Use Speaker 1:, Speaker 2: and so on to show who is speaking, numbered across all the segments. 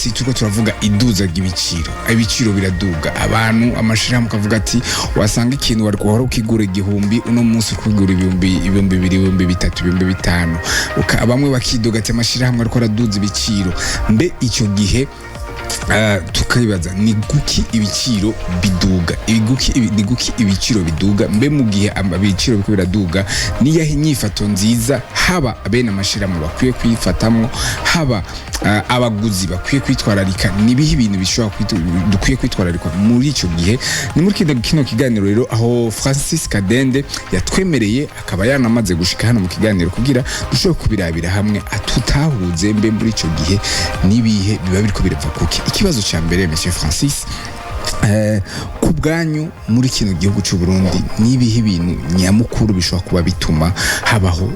Speaker 1: Munsi turiko turavuga iduza ry'ibiciro. Ibiciro biraduga, abantu, amashirahamwe akavuga ati wasanga ikintu wari wahora ukigura 1000, uno munsi uri kugura ibihumbi, 2000, 3000, 5000. Bamwe bakidoga ati amashirahamwe ariko araduza ibiciro. Mbe icyo gihe tukibaza ni guki ibiciro biduga? Ni guki ibiciro biduga? Mbe mu gihe ibiciro biriko biraduga, niyahe inyifato nziza haba bene amashirahamwe bakwiye kwifatamwo, haba abaguzi bakwiye kwitwararika? Nibihe ibintu bishobora dukwiye kwitwararikwa muri ico gihe? Ni muri kino kiganiro rero aho Francis Kadende yatwemereye, akaba yanamaze gushika hano mu kiganiro kugira dushobore kubirabira hamwe, atutahuze mbe muri ico gihe nibihe biba biriko birava kuki. Ikibazo ca mbere, Monsieur Francis, ku bwanyu, muri kino gihugu cy'u Burundi, nibihe ibintu nyamukuru bishobora kuba bituma habaho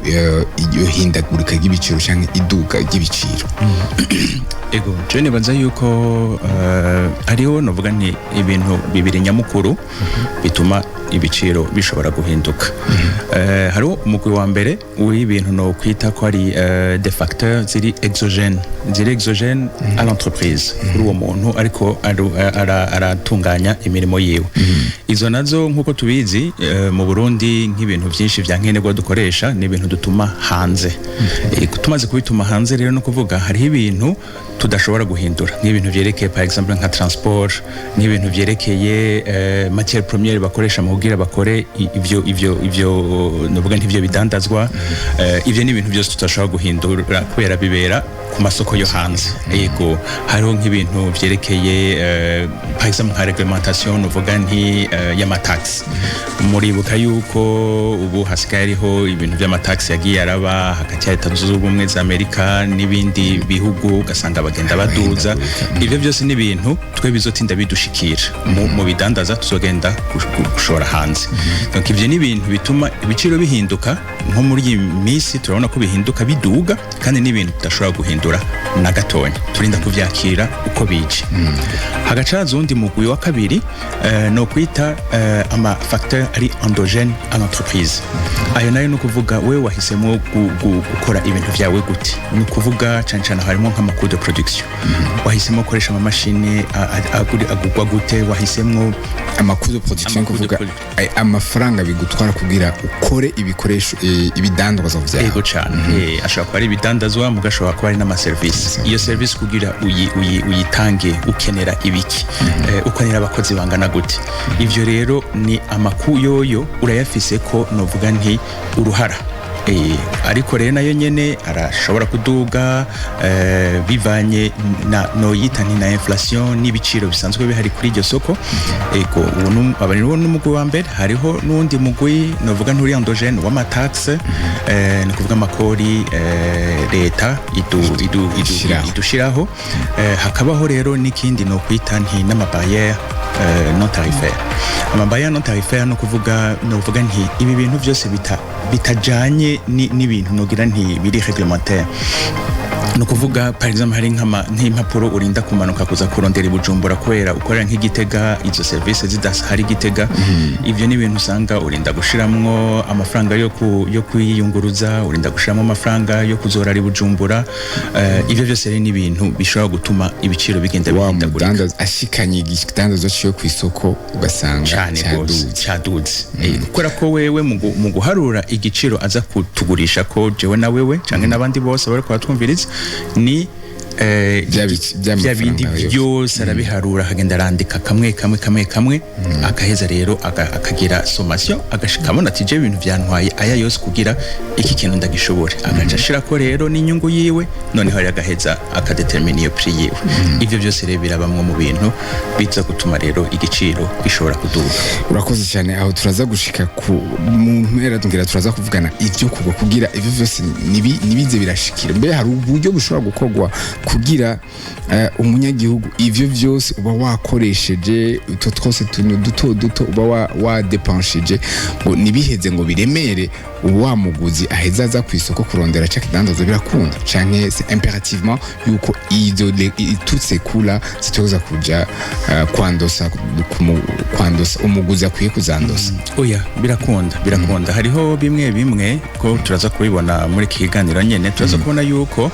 Speaker 1: iryo hindagurika ry'ibiciro cyangwa iduga ry'ibiciro?
Speaker 2: Ego, je nibaza yuko hariho, novuga nti, ibintu bibiri nyamukuru bituma ibiciro bishobora guhinduka. Hariho umugwi wa mbere w'ibintu no kwita ko ari des facteurs ziri exogènes, ziri exogènes à l'entreprise, kuri uwo muntu ariko aratunganya imirimo yiwe. Izo nazo, nk'uko tubizi, mu Burundi nk'ibintu byinshi vya nkenerwa dukoresha ni ibintu dutuma hanze. Tumaze kubituma hanze rero, no kuvuga hariho ibintu tudashobora guhindura, nk'ibintu vyerekeye par exemple nka transport, nk'ibintu vyerekeye matière première bakoresha mu kugira bakore ivyo novuga ntivyo bidandazwa. Ivyo ni ibintu byose tudashobora guhindura kubera bibera ku masoko yo hanze. Yego, hariho nk'ibintu vyerekeye par exemple nka réglementation, novuga nti y'amataxe. Muribuka yuko ubu hasigaye hariho ibintu vy'amataxe yagiye araba hagati ya Leta Zunze Ubumwe za Amerika n'ibindi bihugu, ugasanga bagenda baduza. Ivyo byose ni ibintu twe bizotinda bidushikira mu bidandaza tuzogenda gushora hanze. Donc ivyo ni ibintu bituma ibiciro bihinduka. Nko muri iyi minsi turabona ko bihinduka, biduga, kandi ni ibintu tudashobora guhindura na gatonya, turinda kuvyakira uko bije. Hagaca haza uwundi mugwi wa kabiri, no kwita ama facteur ari endogène à l'entreprise. Ayo nayo ni ukuvuga wewe wahisemo gukora ibintu vyawe gute. Ni ukuvuga cane cane harimo nk'ama coûts de production. Wahisemo gukoresha amamashini agurwa gute? Wahisemo
Speaker 1: Ama coûts de production?
Speaker 2: Ama coûts de
Speaker 1: kuvuga
Speaker 2: production.
Speaker 1: Amafaranga bigutwara kugira ukore ibikoresho, ibidandazwa vyawe.
Speaker 2: Ego cane. Ashobora kuba ari ibidandazwa, muga ashobora kuba ari n'amaserivisi. Iyo service kugira uyitange ukenera ibiki? Ukenera abakozi bangana gute? Ivyo rero ni ama coûts yoyo urayafise ko novuga nti uruhara. Ariko rero nayo nyene arashobora kuduga bivanye na, noyita nti, na inflation n'ibiciro bisanzwe bihari kuri iryo soko. Ego, uwo aba niwo n'umugwi wa mbere. Hariho n'uwundi mugwi novuga nturi endogène w'amataxe, ni kuvuga amakori leta idu,
Speaker 1: Ishiraho.
Speaker 2: idushiraho. Hakabaho rero n'ikindi no kwita nti n'ama barrière non tarifaire. Ama barrière non tarifaire no kuvuga nti ibi bintu byose bitajanye n'ibintu nogira nti biri réglementaire. Ni ukuvuga par exemple hari nk'impapuro urinda kumanuka kuza kurondera i Bujumbura kubera ukorera nk'igitega, izo service zidahari igitega. Ivyo ni ibintu usanga urinda gushiramwo amafaranga yo kwiyunguruza, urinda gushiramwo amafaranga yo kuzorara i Bujumbura. Ivyo byose rero ni ibintu bishobora gutuma ibiciro bigenda
Speaker 1: wa
Speaker 2: bihindagurika.
Speaker 1: Mudandaza ashikanye igidandazwa ciwe ku isoko, ugasanga
Speaker 2: Cane gose.
Speaker 1: cyaduze.
Speaker 2: Cyaduze. Kubera ko wewe mu guharura igiciro aza kutugurisha ko jewe na wewe canke n'abandi bose bariko baratwumviriza ni
Speaker 1: Bya
Speaker 2: bya bindi
Speaker 1: mafaranga yose.
Speaker 2: Byose arabiharura, akagenda arandika kamwe kamwe kamwe kamwe, akaheza rero akagira sommation, agashika abona ati je ibintu byantwaye aya yose kugira iki kintu ndagishobore, agaca ashirako rero n'inyungu yiwe, noneho rero agaheza akadetermina iyo prix yiwe. Ivyo byose rero birabamwo mu bintu biza gutuma rero igiciro gishobora kuduga.
Speaker 1: Urakoze cyane. Aho turaza gushika ku mu mpera, ngira turaza kuvugana ivyo kugwa kugira ivyo vyose nibize birashikira. Mbere hari uburyo bushobora gukorwa kugira umunyagihugu ivyo vyose uba wakoresheje, utwo twose tuntu duto duto uba wadepanshije, ngo nibiheze ngo biremere wa muguzi aheza aza ku isoko kurondera ca kidandaza? Birakunda canke c'est impérativement yuko izo toutes ces coûts-là zitoza kuja kwandosa kwandosa umuguzi akwiye kuzandosa?
Speaker 2: Oya, birakunda, birakunda. Hariho bimwe bimwe ko turaza kubibona muri iki kiganiro nyene, turaza kubona yuko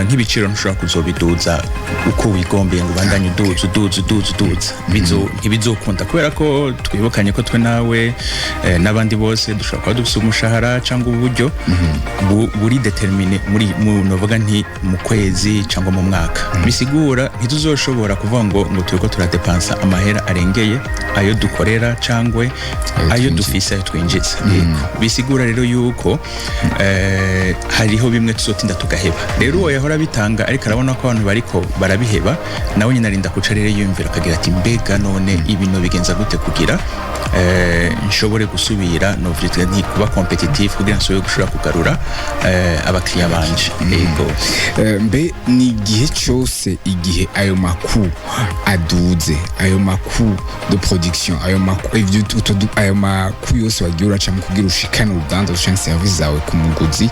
Speaker 2: nk'ibiciro ntushobora ntushobora kuzobiduza uko wigombeye ngo ubandanye uduza, uduza, uduza, uduza. Ntibizokunda, kubera ko twibukanye ko twe nawe n'abandi bose dushobora kuba dufise umushahara cyangwa uburyo buri déterminé muri mu novuga nti mu kwezi cyangwa mu mwaka. Bisigura ntituzoshobora kuvuga ngo turiko turadepansa amahera arengeye ayo dukorera cyangwa ayo
Speaker 1: twinjiza.
Speaker 2: Dufise, ayo twinjiza. Yego. Bisigura rero yuko hariho bimwe tuzotinda tugaheba. Rero uwo yahora bitanga, ariko arabona ko abantu bariko barabiheba, nawe nyine arinda kuca rero yiyumvira akagira ati: "Mbega none ibintu bigenza gute kugira nshobore gusubira, novuga nti, kuba compétitif, kugira nshobore gushobora kugarura abakiriya banje?" Yego.
Speaker 1: Mbe ni igihe cyose, igihe ayo ma coûts aduze, ayo ma coûts de production, ayo ma coûts, ayo ma coûts yose wagiye uracamo kugira ushikane uruganda canke service zawe ku muguzi,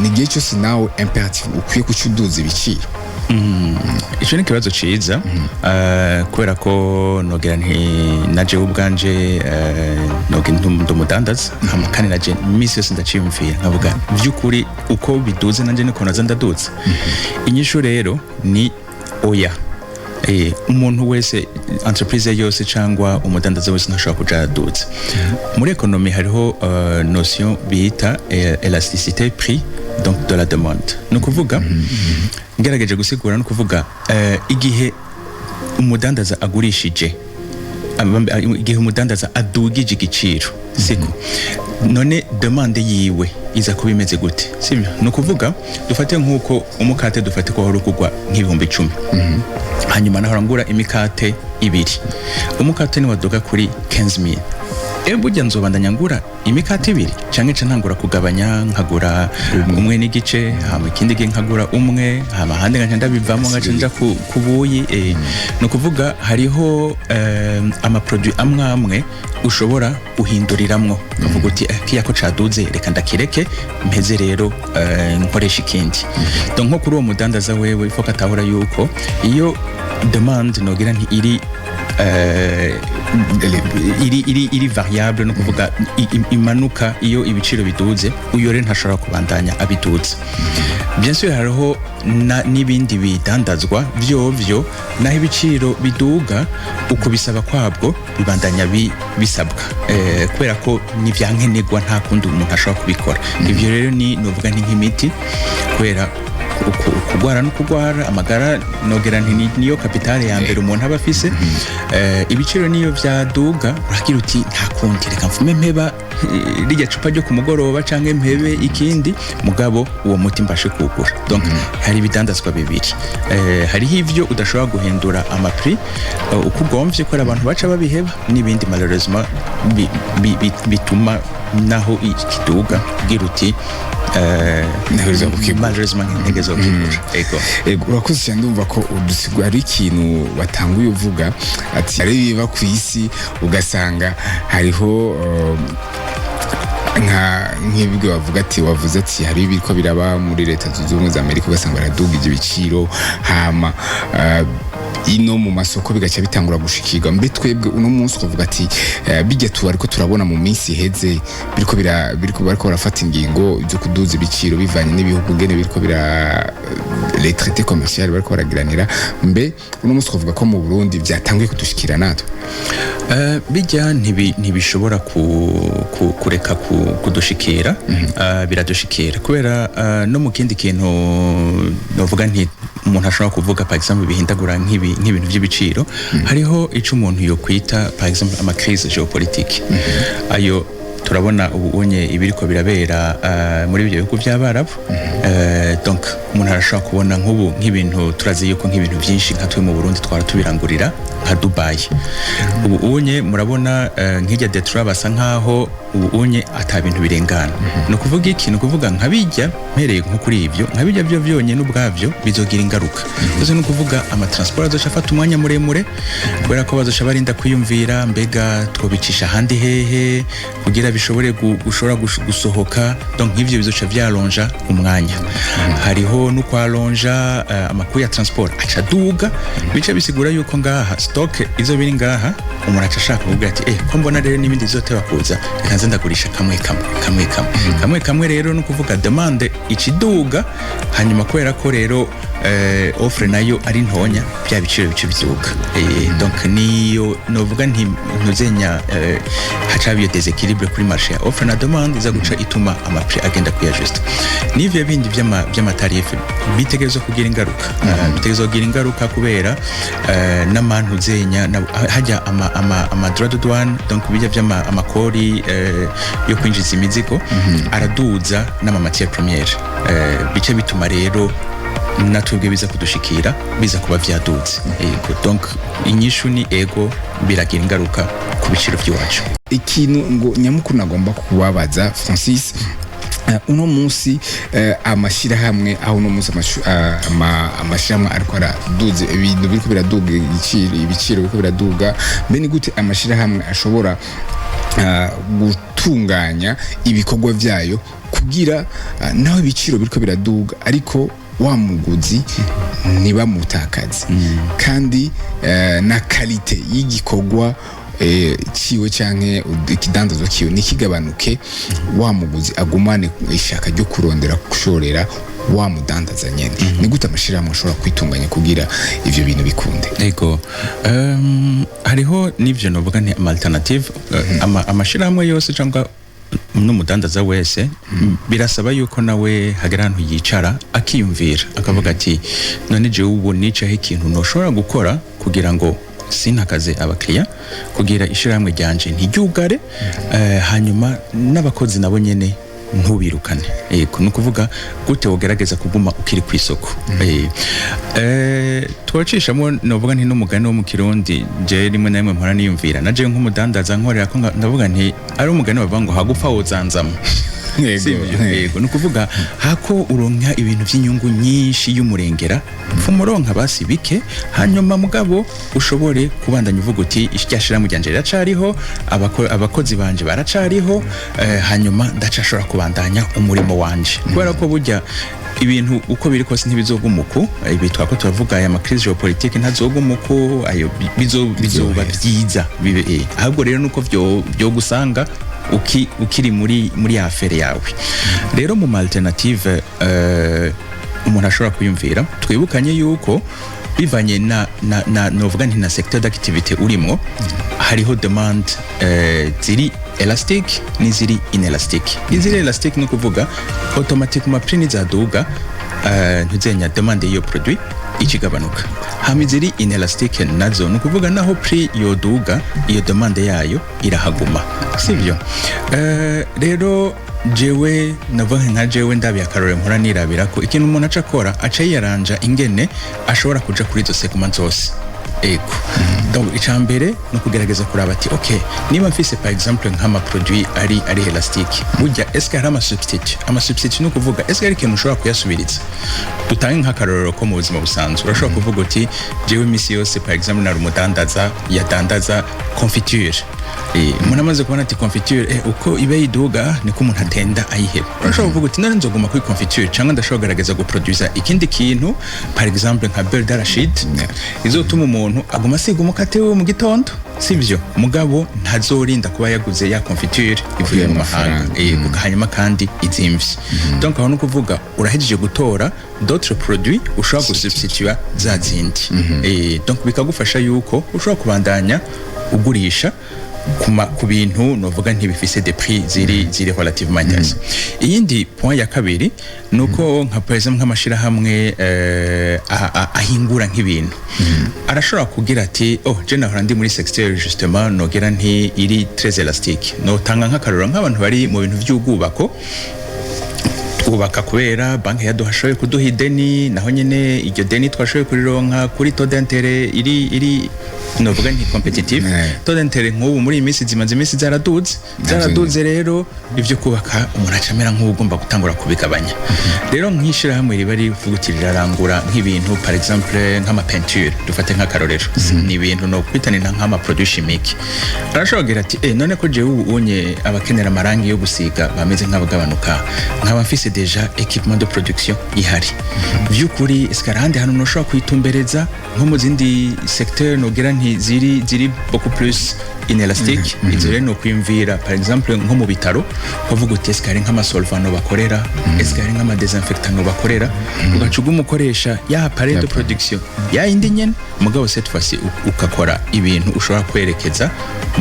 Speaker 1: ni igihe cyose nawe impératif ukwiye kuca uduza ibiciro?
Speaker 2: Ico ni ikibazo ciza, kubera ko nogira nti naje ubwanje nogira ndi umudandaza, hama kandi naje iminsi yose ndaciyumvira nkavuga: vy'ukuri uko biduze nanje niko naza ndaduza? Inyishu rero ni oya. Umuntu wese, entreprise yose cyangwa umudandaza wese ntashobora kuja araduza. Muri économie hariho notion bita élasticité prix donc de la demande. Ni ukuvuga, ngerageje gusigura, ni ukuvuga igihe umudandaza agurishije, igihe umudandaza adugije igiciro, siko none demande yiwe iza kuba imeze gute? Sibyo? Ni ukuvuga, dufate nk'uko umukate, dufate ko wahora ukugwa nk'ibihumbi 10, hanyuma nahora ngura imikate ibiri, umukate niwaduga kuri 15,000, burya nzobandanya ngura imikate ibiri canke nca ntangura kugabanya, nkagura umwe n'igice, hama ikindi gihe nkagura umwe, hama ahandi nkaca ndabivamo, nkaca nja ku buyi? Ni ukuvuga hariho ama produits amwe amwe ushobora guhinduriramwo, ukavuga uti: "Kiya ko caduze, reka ndakireke, mpeze rero nkoresha ikindi." Donc nko kuri uwo mudandaza wewe, ifo katahura yuko iyo demande, nogira nti, iri variable, no kuvuga imanuka iyo ibiciro biduze, uyo rero ntashobora kubandanya abiduza. Bien sûr hariho n'ibindi bidandazwa vyovyo naho ibiciro biduga, uko bisaba kwabwo bibandanya bisabwa, kubera ko ni vyankenerwa, nta kundi umuntu ashobora kubikora. Ivyo rero ni novuga nti nk'imiti, kubera ukugwara no kugwara amagara, nogera nti niyo capital ya mbere umuntu aba afise. Ibiciro niyo vyaduga, uragira uti: "Nta kundi, reka mfume mpeba rirya cupa ryo ku mugoroba canke mpebe ikindi, mugabo uwo muti mbashe kuwugura." Donc hari ibidandazwa bibiri. Hariho ivyo udashobora guhindura ama prix uko ugomvye, kubera abantu baca babiheba, n'ibindi malheureusement bituma naho ikiduga ugira uti
Speaker 1: Ntegerezwa kukigura.
Speaker 2: Malheureusement ntegerezwa kukigura. Ego.
Speaker 1: Ego, urakoze cyane. Ndumva ko udusigwa ari ikintu watanguye uvuga ati ari biba ku isi, ugasanga hariho nka nk'ibyo bavuga ati, wavuze ati hari ibiriko biraba muri Leta Zunze Ubumwe za Amerika, ugasanga baraduga ibyo biciro, hama ino mu masoko bigaca bitangura gushikirwa. Mbe twebwe uno munsi ukavuga ati bijya tu ariko turabona mu minsi iheze biriko bira biriko bariko barafata ingingo zo kuduza ibiciro bivanye n'ibihugu ngene biriko bira les traités commerciaux bariko baragiranira, mbe uno munsi ukavuga ko mu Burundi byatanguye kudushikira natwe?
Speaker 2: Bijya ntibishobora kureka kudushikira. Biradushikira kubera no mu kindi kintu novuga nti umuntu ashobora kuvuga, par exemple, bihindagura nk'ibintu by'ibiciro, hariho ico umuntu yokwita par exemple ama crise géopolitique. Ayo turabona ubu unye ibiriko birabera muri ibyo bihugu by'Abarabu. Donc umuntu arashobora kubona nk'ubu nk'ibintu, turazi yuko nk'ibintu byinshi nka twe mu Burundi twara tubirangurira nka Dubai. Ubu unye murabona nk'irya détroit basa nkaho ubu unye ata bintu birengana. Ni ukuvuga iki? Ni ukuvuga nka bijya, mpereye nko kuri ibyo, nka bijya byo byonyine ubwabyo bizogira ingaruka. Ndetse ni ukuvuga ama transport azoca afata umwanya muremure, kubera ko bazoca barinda kwiyumvira: mbega twobicisha ahandi hehe kugira Kugira bishobore gushobora gusohoka, donc nk'ivyo bizoca vyalonja umwanya. Hariho no kwalonja amakuru ya transport aca duga, bica bisigura yuko ngaha stock izo biri ngaha, umuntu aca ashaka kuvuga ati: "Eh, ko mbona rero n'ibindi bizoteba kuza, reka nze ndagurisha kamwe kamwe, kamwe kamwe, kamwe kamwe." Rero no kuvuga demande ikiduga, hanyuma kubera ko rero offre nayo ari ntonya, bya biciro bice biduga. Donc niyo novuga nti ntuzenya haca iyo déséquilibre kuri marché ya offre na demande, iza guca ituma ama prix agenda kuyajusta. N'ivyo bindi vy'ama tarifs bitegerezwa kugira ingaruka, bitegerezwa kugira ingaruka kubera n'amantu zenya hajya ama droit de douane, donc bijya vy'ama amakori yo kwinjiza imizigo, araduza n'ama matière première, bice bituma rero natwebwe biza kudushikira biza kuba vyaduze. Yego, donc inyishu ni ego, biragira ingaruka ku biciro by'iwacu.
Speaker 1: Ikintu ngo nyamukuru nagomba kubabaza, Francis, uno munsi amashyirahamwe, aho uno munsi amashyirahamwe ariko araduza ibintu, biriko biraduga igiciro, ibiciro biriko biraduga, mbe ni gute amashyirahamwe ashobora gutunganya ibikorwa vyayo kugira naho ibiciro biriko biraduga, ariko wa muguzi ntibamutakaze, kandi na qualité y'igikorwa ciwe canke ikidandazwa kiwe ntikigabanuke, wa muguzi agumane ishaka ryo kurondera gushorera wa mudandaza nyene? Ni gute amashirahamwe ashobora kwitunganya kugira ivyo bintu bikunde?
Speaker 2: Ego, hariho n'ivyo novuga nti ama alternative. Amashirahamwe yose cyangwa n'umudandaza wese, birasaba yuko nawe hagera ahantu yicara akiyumvira, akavuga ati: "None jewe ubu nicaho ikintu noshobora gukora kugira ngo sintakaze abakiriya, kugira ishirahamwe ryanje ntiryugare, hanyuma n'abakozi nabo nyene ntubirukane?" Yego, ni ukuvuga gute wogerageza kuguma ukiri ku isoko. Twacishamo novuga nti n'umugani wo mu Kirundi, je rimwe na rimwe mpora niyumvira na jewe nk'umudandaza nkorera ko ndavuga nti ari umugani bavuga ngo hagupfa wozanzama. Sivyo? Yego, ni ukuvuga hako uronka ibintu by'inyungu nyinshi y'umurengera, pfuma uronka basi bike, hanyuma mugabo ushobore kubandanya uvuga uti: "Irya shirahamwe ryanje riracariho, abakozi banje baracariho, hanyuma ndacashobora kubandanya umurimo wanje." Kubera ko burya ibintu uko biri kose ntibizoguma uku. Ibi twako turavuga, aya ma crise géopolitique ntazoguma uku, ayo bizoba byiza bibe, ahubwo rero nuko vyo gusanga ukiri muri affaire yawe. Rero mu alternative umuntu ashobora kwiyumvira, twibukanye yuko bivanye na novuga nti na secteur d'activité urimo, hariho demande ziri élastique n'iziri inélastique. Iziri élastique ni ukuvuga automatiquement prix nizaduga, ntuzenya demande y'iyo produit ikigabanuka. Hama iziri inélastique nazo ni ukuvuga naho prix yoduga, iyo demande yayo irahaguma, sivyo? Rero jewe navuga nka jewe ndabiye akarore mpora nirabira ko ikintu umuntu aca akora, aca yiyaranja ingene ashobora kuja kuri izo segment zose. Ego, donc icambere ni ukugerageza kuraba ati: "Ok, niba mfise par exemple nk'ama produit ari élastique, burya est-ce que hari ama substitut?" Ama substitut ni ukuvuga est-ce que hari ikintu ushobora kuyasubiriza? Dutange nk'akarorero ko mu buzima busanzwe. Urashobora kuvuga uti: "Jewe imisi yose, par exemple, nari umudandaza yadandaza confiture." Umuntu amaze kubona ati confiture, uko ibe yiduga niko umuntu atenda ayiheba. Urashobora kuvuga uti: "None nzoguma kuri confiture, cyangwa ndashobora kugerageza guproduza ikindi kintu, par exemple nka beurre d'arachide izotuma umuntu aguma asiga umukate we mu gitondo, sivyo? Mugabo ntazorinda kuba yaguze ya confiture ivuye mu mahanga."
Speaker 1: Mafaranga.
Speaker 2: Hanyuma kandi izimvye. Donc aho ni ukuvuga urahejeje gutora d'autres produits ushobora gusubstitua za zindi. Donc bikagufasha yuko ushobora kubandanya ugurisha ku bintu novuga ntibifise des prix ziri relativement intéressant. Iyindi point ya kabiri nuko nka par exemple nk'amashirahamwe ahingura nk'ibintu, arashobora kugira ati: "Oh, je nahora ndi muri secteur justement nogera nti iri très élastique." Notanga nk'akarorero nk'abantu bari mu bintu by'ubwubako. Twubaka kubera banki yaduhashoboye kuduha ideni, naho nyene iryo deni twashoboye kurironka kuri taux d'intérêt iri novuga nti compétitif. Taux d'intérêt nk'ubu muri iyi minsi zimaze iminsi zaraduze, zaraduze. Rero ivyo kubaka umuntu acamera nk'ugomba gutangura kubigabanya. Rero nk'ishirahamwe riba rivuga uti rirarangura nk'ibintu, par exemple nk'ama peinture, dufate nk'akarorero, ni ibintu no kwitanira nk'ama produit chimique, arashobora kugira ati: "Eh, none ko jewe ubu unye abakenera amarangi yo gusiga bameze nk'abagabanuka, nkaba mfise déjà équipement de production ihari, vy'ukuri est-ce que ahandi hantu noshobora kuyitumbereza nko mu zindi secteur nogira nti ziri beaucoup plus inélastique?" Izo rero no kwiyumvira, par exemple nko mu bitaro, ukavuga uti: "Est-ce que hari nk'ama solvant bakorera? Est-ce que hari nk'ama désinfectant bakorera?" Ugaca uguma ukoresha ya appareil de production ya yindi nyene, mugabo cette fois-ci ukakora ibintu ushobora kwerekeza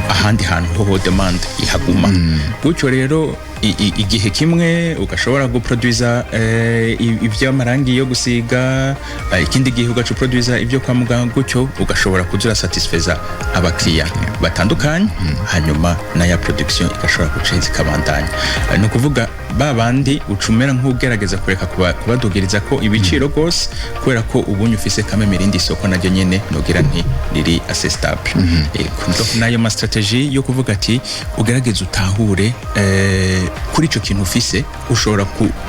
Speaker 2: ahandi hantu hoho demande ihaguma. Gutyo rero igihe kimwe ugashobora guproduiza ivy'amarangi yo gusiga, ikindi gihe ugaca uproduiza ibyo kwa muganga. Gutyo ugashobora kuza urasatisfeza abakiriya batandukanye, hanyuma na ya production igashobora guca zikabandanya. Ni ukuvuga ba bandi ucumera nk'ugerageza kureka kubadugiriza ko ibiciro rwose, kubera ko ubunye ufise kame irindi soko naryo nyene nogira nti riri assez stable. Yego, donc nayo ma stratégie yo kuvuga ati ugerageze utahure kuri ico kintu ufise ushobora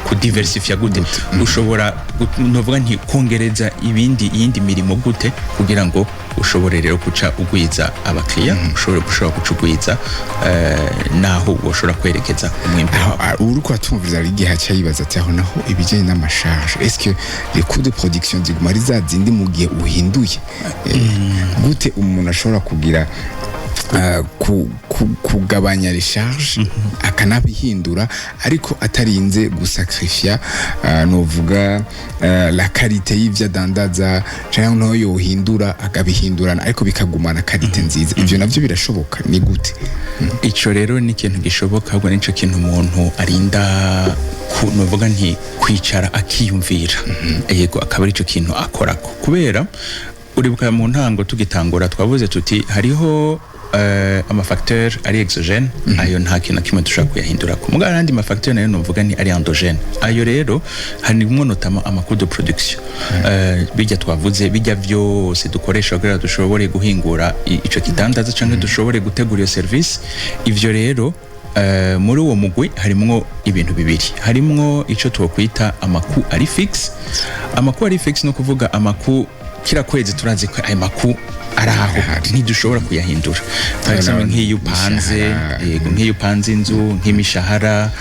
Speaker 2: kudiversifya gute, ushobora novuga nti kongereza ibindi, iyindi mirimo gute, kugira ngo ushobore rero guca ugwiza abakiriya, ushobore gushobora guca ugwiza naho woshobora kwerekeza umwimbu
Speaker 1: Aho
Speaker 2: wawe.
Speaker 1: Uriko uratumviriza hari igihe aca yibaza ati: "Aho naho ibijyanye n'ama charge, est-ce que les coûts de production ziguma ari za zindi mu gihe uhinduye?" Gute umuntu ashobora kugira kugabanya les charges akanabihindura, ariko atarinze gusacrifia novuga la qualité y'ivyo adandaza, canke naho yohindura akabihindurana ariko bikagumana qualité nziza? Ivyo navyo birashoboka? Ni gute?
Speaker 2: Ico rero ni ikintu gishoboka, ahubwo nico kintu umuntu arinda novuga nti kwicara akiyumvira, yego, akaba arico kintu akorako. Kubera uribuka mu ntango tugitangura twavuze tuti hariho ama facteur ari exogène, ayo nta kintu na kimwe dushobora kuyahindurako. Mugabo n'andi ma facteur nayo novuga ni ari endogène, ayo rero harimwo notamment ama coût de production, bijya twavuze, bijya byose dukoresha kugira dushobore guhingura ico kidandaza canke dushobore gutegura iyo service. Ivyo rero muri uwo mugwi harimwo ibintu bibiri: harimwo ico twokwita ama coût ari fixe. Ama coût ari fixe no kuvuga ama coût kira kwezi turazi ko ayo ma coût ari aho, ntidushobora kuyahindura. Par exemple nk'iyo upanze
Speaker 1: Imishahara.
Speaker 2: Yego, nk'iyo upanze inzu, nk'imishahara,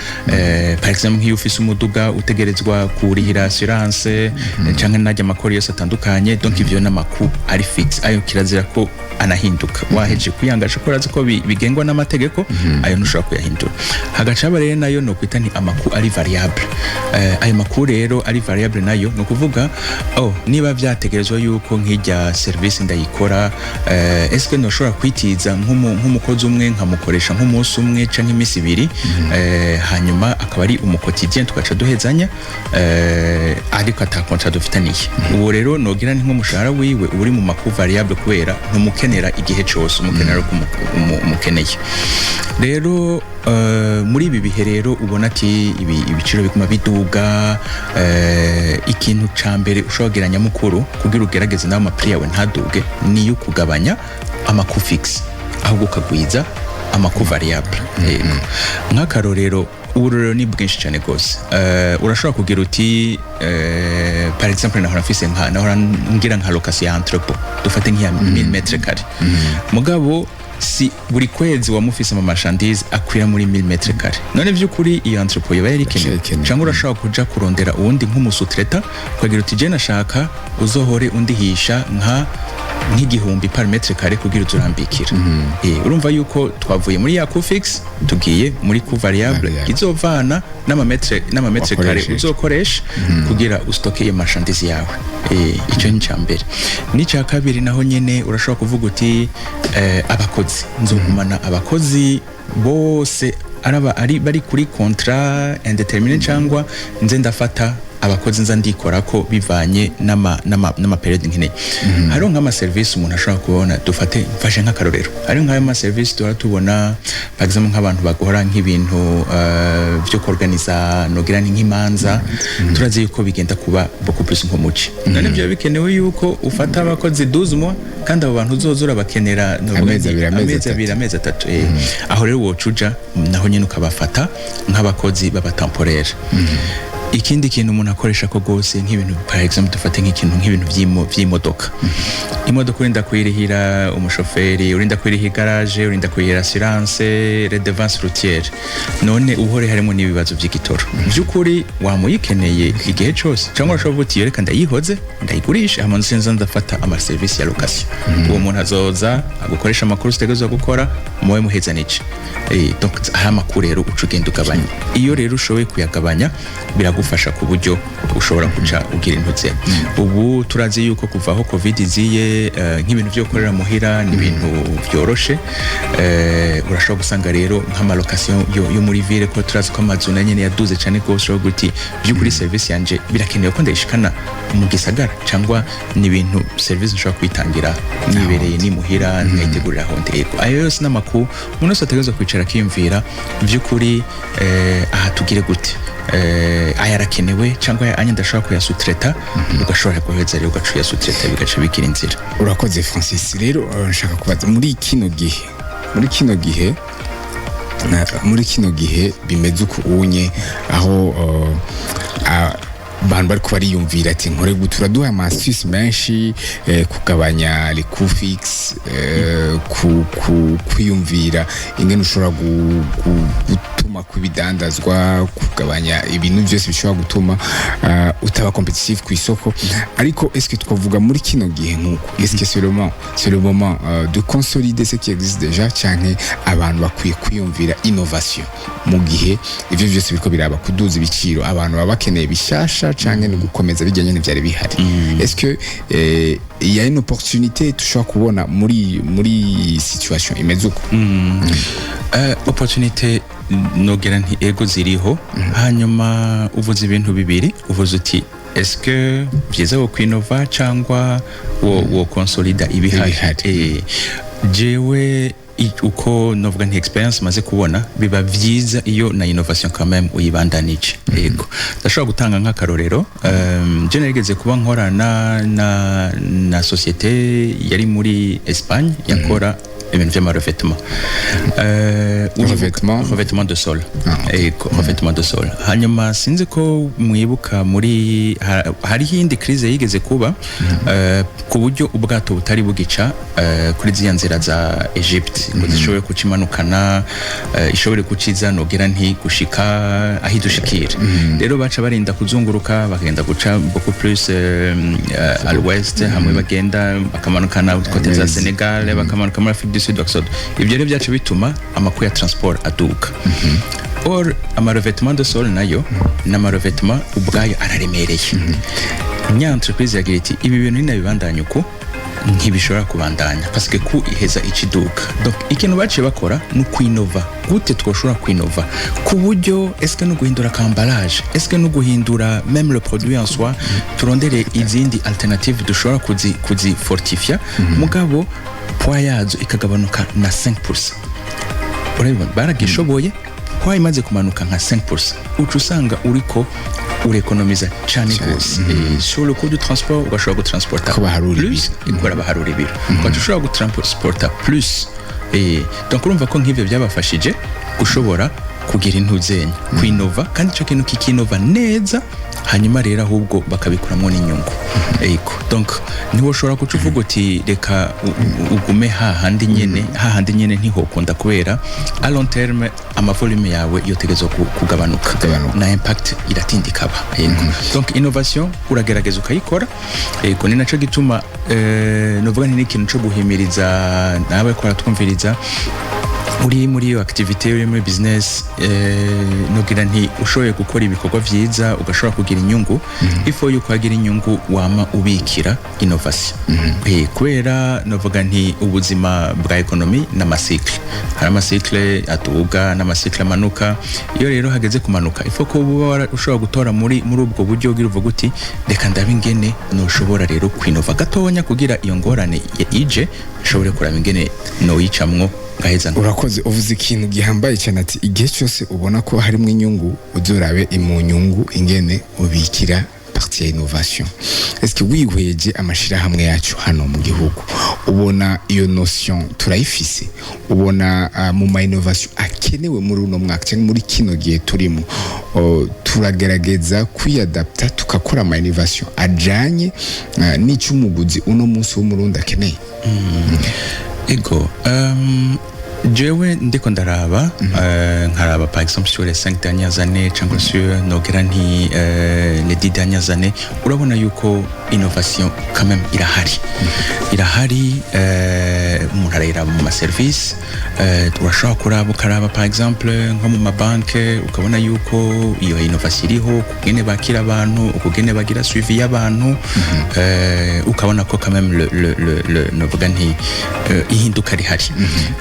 Speaker 2: par exemple nk'iyo ufise umuduga utegerezwa kurihira assurance, canke n'ajya amakori yose atandukanye. Donc ivyo n'ama coût ari fixe, ayo kirazira ko anahinduka. Waheje kuyangasha ko urazi ko bigengwa n'amategeko, ayo ntushobora kuyahindura. Hagaca haba rero nayo nokwita ni ama coût ari variable. Ayo ma coût rero ari variable nayo ni ukuvuga: oh, niba vyategerezwa yuko nk'irya service ndayikora, est-ce que noshobora kwitiza nk'umukozi umwe nkamukoresha nk'umunsi umwe canke iminsi 2, hanyuma akaba ari umu quotidien, tugaca duhezanya, ariko ata contrat dufitaniye? Uwo rero nogira ni nk'umushahara wiwe uba uri mu ma coût variable, kubera ntumukenera igihe cose, umukenera uko umukeneye. Rero muri ibi bihe rero ubona ati ibiciro biguma biduga, ikintu ca mbere ushobora kugira nyamukuru kugira ugerageze nawe ama prix yawe ntaduge niyo kugabanya ama coût fixe, ahubwo ukagwiza ama coût variable. Yego, nk'akarorero, uburorero ni bwinshi cyane rwose. Urashobora kugira uti par exemple nahora mfise nka nahora ngira nka location ya entrepôt, dufate nk'iya 1000 mètres carrés, mugabo si buri kwezi wamufise ama marchandise akwira muri 1000 mètres carrés. None vy'ukuri iyo entrepôt yoba yari ikenewe?
Speaker 1: Ikenewe.
Speaker 2: Cyangwa urashobora kuja kurondera uwundi nk'umu sous-traitant, ukagira uti: "Je nashaka uzohore undihisha nk'igihumbi par mètre carré kugira uzurambikira." Urumva yuko twavuye muri ya coût fixe tugiye muri coût variable,
Speaker 1: Variable.
Speaker 2: izovana n'ama mètre carré
Speaker 1: Wakoresheje.
Speaker 2: uzokoresha kugira ustoke iyo marchandise yawe. Ico ni icya mbere. N'icya kabiri naho nyene urashobora kuvuga uti: "Abakozi nzogumana abakozi bose araba ari bari kuri contrat indéterminé, cyangwa nze ndafata abakozi nza ndikora ko bivanye n'ama période nkeneye. Hariho nk'ama service umuntu ashobora kubona, dufate mfashe nk'akarorero, hariho nk'ayo ma service duhora tubona, par exemple nk'abantu bakora nk'ibintu byo kuorganiza, nogira ni nk'imanza. Turazi yuko bigenda kuba beaucoup plus nko muci. None byo bikenewe yuko ufata abakozi 12 mois, kandi abo bantu uzoza urabakenera novuga
Speaker 1: Amezi
Speaker 2: nti
Speaker 1: 2, amezi
Speaker 2: amezi
Speaker 1: 3.
Speaker 2: 2, amezi 3. Aho rero woca uja naho nyine ukabafata nk'abakozi baba temporaire. Ikindi kintu umuntu akoresha ko gose, nk'ibintu, par exemple dufate nk'ikintu nk'ibintu vy'imodoka. Imodoka urinda kuyirihira umushoferi, urinda kuyiriha igaraje, urinda kuyirihira assurance, redevance routière. None uhore harimo n'ibibazo vy'igitoro, vy'ukuri wamuyikeneye igihe cose? Cyangwa urashobora kuvuga uti: "Reka ndayihoze, ndayigurishe, hama nze nza ndafata ama service ya location." Uwo muntu azoza agukoresha amakuru utegerezwa gukora, muwe muhezanije. Donc hari amakuru rero uca ugenda ugabanya. Iyo rero ushoboye kuyagabanya, biragufasha ku buryo ushobora kuca ugira intuze. Ubu turazi yuko kuva aho COVID iziye, nk'ibintu byo gukorera muhira ni ibintu byoroshe. Urashobora gusanga rero nk'ama location yo muri ville, ko turazi ko amazu na nyene yaduze cyane rwose, ushobora guti: "By'ukuri service yanje birakenewe ko ndayishikana mu gisagara, cyangwa ni ibintu service nshobora kwitangira nibereye ni muhira, nkayitegurira aho ndego?" Ayo yose n'amakuru umuntu wese ategerezwa kwicara akiyumvira by'ukuri: aha tugire gute? Aya arakenewe, cyangwa aya anya ndashobora kuyasutreta? Ugashobora guheza rero ugaca uyasutreta, bigaca bigira inzira.
Speaker 1: Urakoze, Francis. Rero nshaka kubaza muri kino gihe bimeze uku unye, aho abantu bariko bariyumvira ati: "Nkore gute?" Uraduha ama astuces menshi, kugabanya les coûts fixes, kwiyumvira ingene ushobora gutuma kw'ibidandazwa, kugabanya ibintu byose bishobora gutuma utaba compétitif ku isoko. Ariko est-ce que twavuga muri kino gihe nk'uko, est-ce que c'est le moment de consolider ce qui existe déjà, canke abantu bakwiye kwiyumvira innovation mu gihe ivyo vyose biriko biraba kuduza ibiciro? Abantu baba bakeneye bishasha, canke ni gukomeza bijyanye n'ivyari bihari? Est-ce que il y a une opportunité tushobora kubona muri situation imeze uko?
Speaker 2: Opportunité nogera nti ego, ziriho. Hanyuma uvuze ibintu bibiri, uvuze uti: "Est-ce que vyiza wo kwinova cyangwa wo consolida ibihari?"
Speaker 1: Ibihari.
Speaker 2: Jewe uko novuga nti expérience maze kubona, biba vyiza iyo na innovation quand même uyibandanije. Yego, ndashobora gutanga nk'akarorero. Je narigeze kuba nkorana na société yari muri Espagne yakora ibintu vy'ama revêtement.
Speaker 1: Revêtement?
Speaker 2: Revêtement de sol.
Speaker 1: Ah, ok.
Speaker 2: Ego, revêtement de sol. Hanyuma sinzi ko mwibuka muri hariho iyindi crise yigeze kuba, ku buryo ubwato butari bugica kuri ziriya nzira za Egypte ngo zishobore kucimanukana, ishobore kuciza nogera nti gushika aho idushikira. Rero baca barinda kuzunguruka, bakagenda guca beaucoup plus à l'ouest, hamwe bagenda bakamanukana côté za
Speaker 1: Amezi.
Speaker 2: Senegal, bakamanuka muri Afrique du Sud, bakasod. Ibyo rero byaca bituma amakuru ya transport aduka. Or ama revêtement de sol nayo n'ama revêtement ubwayo araremereye. Nya entreprise yagira iti: "Ibi bintu ninabibandanya uku ntibishobora kubandanya, parce que ku iheza ikiduka." Donc ikintu baciye bakora ni ukwinova. Gute twoshobora kwinova ku buryo, est-ce que no guhindura emballage, est-ce que no guhindura même le produit en soi, turondere izindi alternative dushobora kuzi fortifia, mugabo poids yazo ikagabanuka na 5%? Urabibona, baragishoboye. Poids imaze kumanuka nka 5%, uca usanga uriko urekonomiza cyane rwose. Sur le coût du transport, ugashobora gutransporta
Speaker 1: Ko baharura
Speaker 2: plus, ikora baharura ibiro, ugaca ushobora gutransporta plus. Donc urumva ko nk'ivyo byabafashije gushobora kugira intuzenya kwinova, kandi ico kintu kikinova neza, hanyuma rero ahubwo bakabikuramwo n'inyungu. Ego, donc ntiwoshobora guca uvuga uti: "Reka ugume hahandi nyene." Ntihokunda, kubera à long terme ama volume yawe yotegezwa kugabanuka.
Speaker 1: Kugabanuka.
Speaker 2: Na impact iratinda ikaba. Yego, donc innovation uragerageza ukayikora. Yego, ni naco gituma novuga nti n'ikintu co guhimiriza nawe ko aratwumviriza. Uri muri iyo activité, uri muri business, nogira nti ushoboye gukora ibikorwa vyiza, ugashobora kugira inyungu, ifo yuko hagira inyungu wama ubikira innovation. Kubera novuga nti ubuzima bwa économie n'ama cycle, hari ama cycle aduga n'ama cycle amanuka. Iyo rero hageze kumanuka, ifo ko uba ushobora gutora muri ubwo buryo ugira uvuga uti: "Reka ndabe ingene noshobora rero kwinova gatonya kugira iyo ngorane ije nshobore kuraba ingene noyicamwo ngaheza."
Speaker 1: Urakoze, uvuze ikintu gihambaye cyane, ati igihe cyose ubona ko harimo inyungu, uzorabe mu nyungu ingene ubikira partie ya innovation. Est-ce que wihweje amashirahamwe yacu hano mu gihugu, ubona iyo notion turayifise? Ubona mu ma innovation akenewe muri uno mwaka cyangwa muri kino gihe turimo, turagerageza kwiyadapta tukakora ama innovation ajanye n'icyo umuguzi uno munsi w'Umurundi akeneye?
Speaker 2: Ego, jewe ndiko ndaraba, nkaraba par exemple sur les 5 dernières années cyangwa sur, nogera nti, les 10 dernières années, urabona yuko innovation quand même irahari, irahari. Umuntu arayiraba mu ma service, urashobora kuraba, ukaraba par exemple nko mu mabanke, ukabona yuko iyo innovation iriho ukugene bakira abantu, ukugene bagira suivi y'abantu, ukabona ko quand même le novuga nti ihinduka rihari.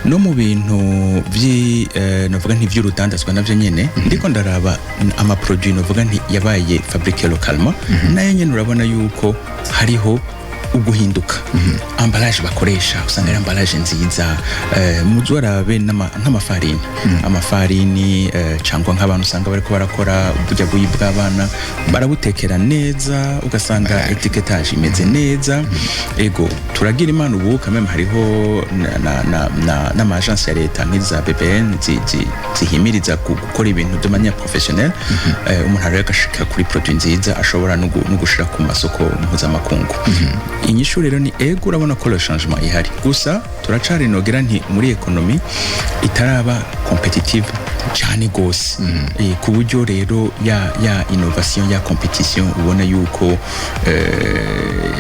Speaker 2: No mu bintu vyi novuga nti vy'urudandazwa navyo nyene, ndiko ndaraba ama produit novuga nti yabaye fabriqué localement, nayo nyene urabona yuko hariho uguhinduka. Emballage bakoresha usanga ari emballage nziza. Muzi warabe nk'amafarini, amafarini, cyangwa nk'abantu usanga bariko barakora burya buyi bw'abana, barabutekera neza, ugasanga étiquetage imeze neza. Ego, turagira Imana ubu quand même hariho n'ama agence ya leta nk'iza BBN zihimiriza gukora ibintu de manière professionnelle. Umuntu rero agashika kuri produit nziza ashobora no gushira ku masoko mpuzamakungu. Inyishu rero ni ego, urabona ko le changement ihari, gusa turacari, nogera nti, muri économie itaraba compétitive cyane gose, ku buryo rero ya innovation, ya compétition, ubona yuko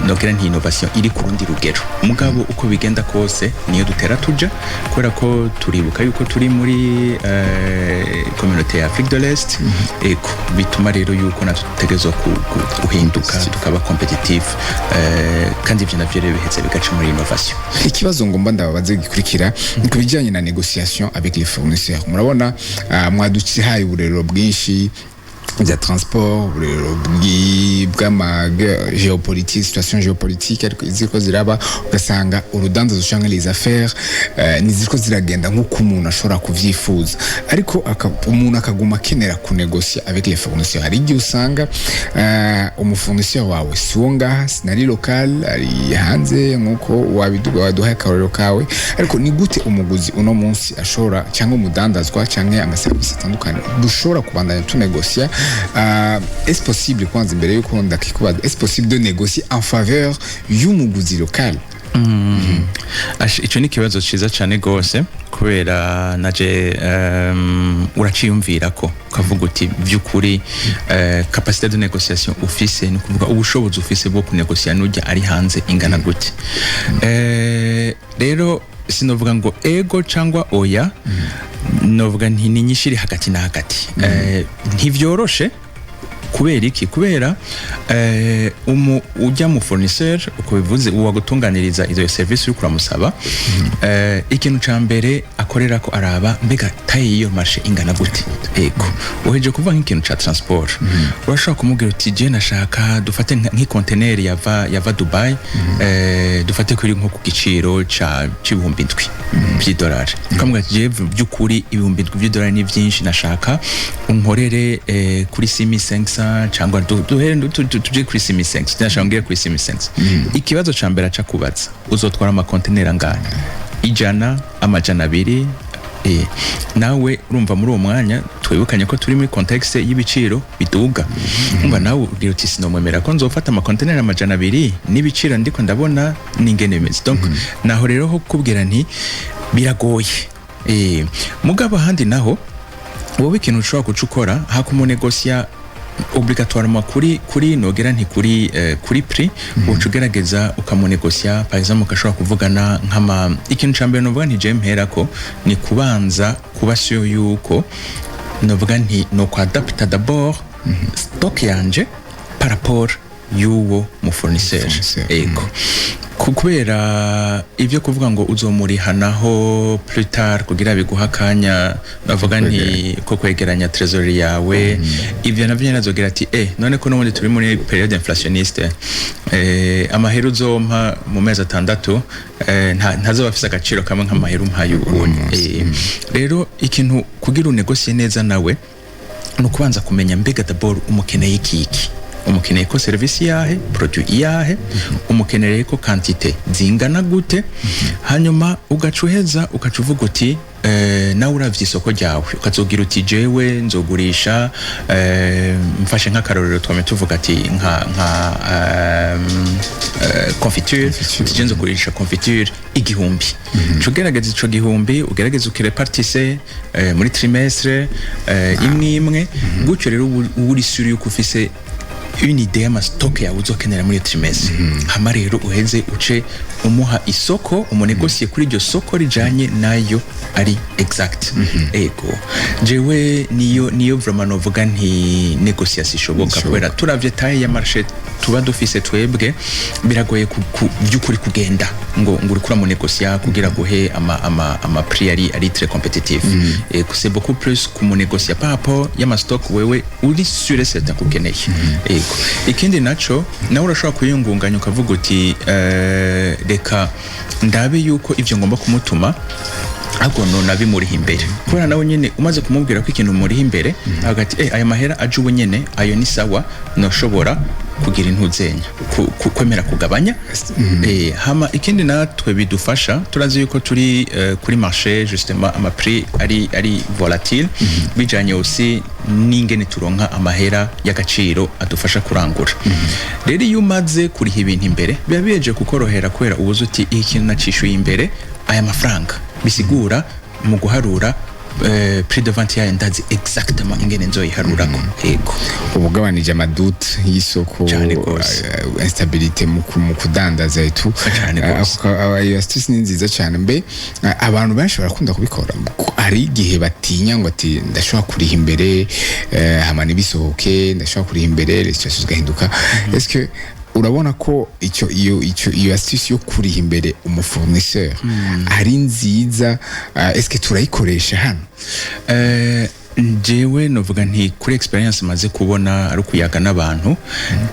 Speaker 2: nogera nti innovation iri ku rundi rugero. Mugabo uko bigenda kose niyo dutera tuja, kubera ko turibuka yuko turi muri communauté ya Afrique de l'Est. Ego, bituma rero yuko natwe dutegerezwa guhinduka tukaba compétitif, kandi ivyo navyo rero biheze bigaca muri innovation.
Speaker 1: Ikibazo ngomba ndababaze gikurikira ni ku bijyanye na négociation avec les fournisseurs. Murabona, mwaducihaye uburero bwinshi bya transport, uburero bw'ama géopolitique, situation géopolitique, ariko iziko ziraba ugasanga urudandazo canke les affaires niziko ziragenda nk'uko umuntu ashobora kuvyifuza, ariko umuntu akaguma akenera kunegocia avec les fournisseurs. Hari igihe usanga umu fournisseur wawe si wo ngaha, sinari local, ari hanze, nk'uko wabiduga waduhaye akarorero kawe. Ariko ni gute umuguzi uno munsi ashobora, cyangwa umudandazwa, cyangwa amaserivisi atandukanye, dushobora kubandanya tunegocia? Est-ce possible, kwanza imbere yuko ndakikubaza, est-ce possible de négocier en faveur y'umuguzi local?
Speaker 2: Ico ni ikibazo ciza cane gose, kubera naje uraciyumvira ko ukavuga uti vy'ukuri capacité de négociation ufise, ni kuvuga ubushobozi ufise bwo kunegosia n'ujya ari hanze, ingana gute? Rero sinovuga ngo ego cyangwa oya, novuga nti ni nyinshi iri hagati na hagati. Ntivyoroshe. Kubera iki? Kubera ujya mu fournisseur, uko bivuze, uwagutunganiriza izo service uri kuramusaba, ikintu ca mbere akorera ko araba mbega taille y'iyo marché ingana gute. Ego, uheje kuvuga nk'ikintu ca transport, urashobora kumubwira uti: "Je nashaka dufate nk'ikonteneri yava Dubai, dufate kuri nko ku giciro ca c'7,000 vy'idolari." Ukamubwira ati: "Je by'ukuri 7,000 vy'idolari ni vyinshi, nashaka unkorere kuri 6500, cyangwa duhere tuje kuri 6500, nashaka ngere kuri 6500." Ikibazo ca mbere aca kubaza: "Uzotwara amakonteneri angahe? 100, 200?" Nawe urumva muri uwo mwanya twibukanye ko turi muri contexte y'ibiciro biduga. Umva nawe ubwira uti: "Sinomwemera ko nzofata amakonteneri 200 n'ibiciro ndiko ndabona n'ingene bimeze." Donc naho rero ho kubwira nti biragoye. Mugabo ahandi naho wowe ikintu ushobora guca ukora hakumunegosya Obligatoirement kuri nogera nti kuri prix uca ugerageza ukamunegosia. Par exemple, ugashobora kuvugana nk'ama ikintu ca mbere novuga nti je mperako ni kubanza kuba sûr yuko novuga nti no kwadapta d'abord stock yanje par rapport y'uwo mu fournisseur.
Speaker 1: Fournisseur.
Speaker 2: Ego. Kubera ibyo kuvuga ngo uzomurihanaho plus tard kugira biguha akanya, navuga nti ko kwegeranya trésorerie yawe, ibyo navyo nyene azogira ati: "None ko n'ubundi turi muri période inflationniste, amahera uzompa mu mezi 6 ntazoba afise agaciro kamwe nk'amahera umpaye ubundi." Rero ikintu kugira unegosiye neza nawe ni ukubanza kumenya mbega d'abord umukeneye ikiki, umukeneye ko service yahe, produit iyahe, umukenereye ko quantité zingana gute. Hanyuma ugaca uheza ugaca uvuga uti nawe uravye isoko ryawe, ukazogira uti: "Jewe nzogurisha," mfashe nk'akarorero, twame tuvuga ati nka confiture, uti: "Je nzogurisha confiture 1000." Uca ugerageza ico 1000, ugerageza ukirepartise muri trimestre imwe imwe gutyo. Rero uba uri sûr yuko ufise une idée y'ama stock yawe uzokenera muri iyo trimestre. Hama rero uheze uce umuha isoko, umunegosiye kuri iryo soko rijanye nayo ari exact. Ego, jewe niyo vraiment novuga nti négociation ishoboka, kubera turavye taille ya marché tuba dufise twebwe, biragoye by'ukuri kugenda ngo uriko uramunegosia kugira guhe ama prix ari très compétitif. Ego, c'est beaucoup plus kumunegosia par rapport y'ama stock wewe uri sûr et certain kukeneye. Ego, ikindi naco, nawe urashobora kuyungunganya ukavuga uti: "Reka ndabe yuko ivyo ngomba kumutuma ahubwo nona bimuriha imbere," kubera nawe nyene umaze kumubwira ko ikintu muriha imbere, agati aya mahera aje ubu nyene, ayo ni sawa, noshobora kugira intuzenya kwemera kugabanya. Hama ikindi natwe bidufasha, turazi yuko turi kuri marché, justement ama prix ari volatile, bijanye aussi n'ingene turonka amahera y'agaciro adufasha kurangura. Rero iyo umaze kuriha ibintu imbere, biba biyeje kukorohera, kubera ubuze uti: "Iki kintu nacishuye imbere aya mafaranga," bisigura mu guharura prix de vente yayo ndazi exactement ingene nzoyiharurako. Ego.
Speaker 1: Ubugabanije ama doutes y'isoko.
Speaker 2: Cane gose.
Speaker 1: Instabilité mu kudandaza et tout.
Speaker 2: Cane gose.
Speaker 1: Iyo astuce ni nziza cyane. Mbe abantu benshi barakunda kubikora? Hari igihe batinya ngo ati: "Ndashobora kuriha imbere, hama ntibisohoke, ndashobora kuriha imbere, les situations zigahinduka." Est-ce que urabona ko icyo iyo icyo iyo astuce yo kuriha imbere umu fournisseur ari nziza? Est-ce que turayikoresha hano?
Speaker 2: Jewe novuga nti kuri expérience maze kubona ari ukuyaga n'abantu,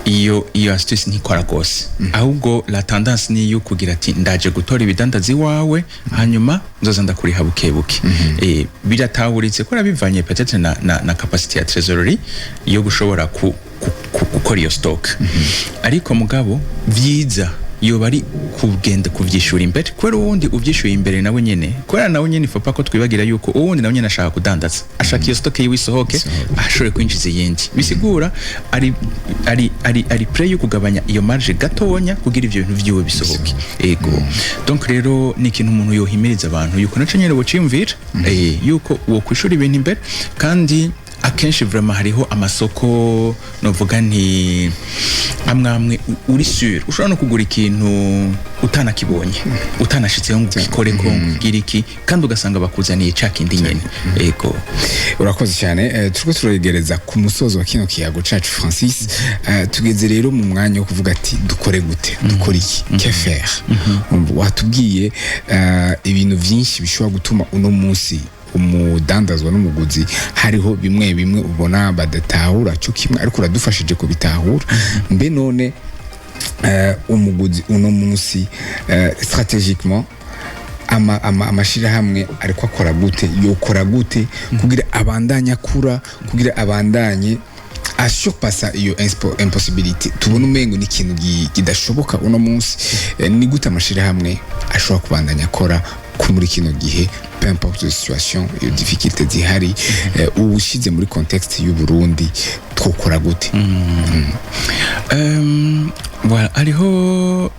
Speaker 2: iyo astuce ntikora gose. Ahubwo la tendance ni iyo kugira ati: "Ndaje gutora ibidandaza iwawe, hanyuma nzoza ndakuriha buke buke." Biratahuritse kubera bivanye peut-être na capacité ya trésorerie yo gushobora gukora iyo stock. Ariko mugabo vyiza yoba ari kugenda kuvyishura imbere, kubera uwundi uvyishuye imbere nawe nyene, kubera nawe nyene ifopa ko twibagira yuko uwundi nawe nyene ashaka kudandaza, ashaka iyo stock yiwe isohoke, ashobore kwinjiza iyindi. Bisigura ari prêt yo kugabanya iyo marge gatonya kugira ivyo bintu vyiwe bisohoke. Ego, donc rero ni ikintu umuntu yohimiriza abantu yuko naco nyene bociyumvira, yuko wo kwishura ibintu imbere. Kandi akenshi vraiment hariho amasoko, novuga nti amwe amwe uri sûr ushobora no kugura ikintu utanakibonye, utanashitseho ngo ugikoreko, ngo ugire iki, kandi ugasanga bakuzaniye ca kindi nyene. Ego.
Speaker 1: Urakoze cyane. Turiko turegereza ku musozo wa kino kiyago cacu, Francis. Tugeze rero mu mwanya wo kuvuga ati: "Dukore gute? Dukore iki? Que faire?" Umva, watubwiye ibintu vyinshi bishobora gutuma uno munsi umudandazwa n'umuguzi hariho bimwe bimwe ubona badatahura cyo kimwe, ariko uradufashije kubitahura. Mbe none umuguzi uno munsi, stratégiquement, amashirahamwe ariko akora gute, yokora gute kugira abandanye akura, kugira abandanye asurpassa iyo impossibilité tubona umengo ni ikintu kidashoboka uno munsi? Ni gute amashirahamwe ashobora kubandanya akora ko muri kino gihe, peu importe la situation, iyo difficulté zihari, uwushize muri contexte y'u Burundi, twokora gute?
Speaker 2: Voilà, hariho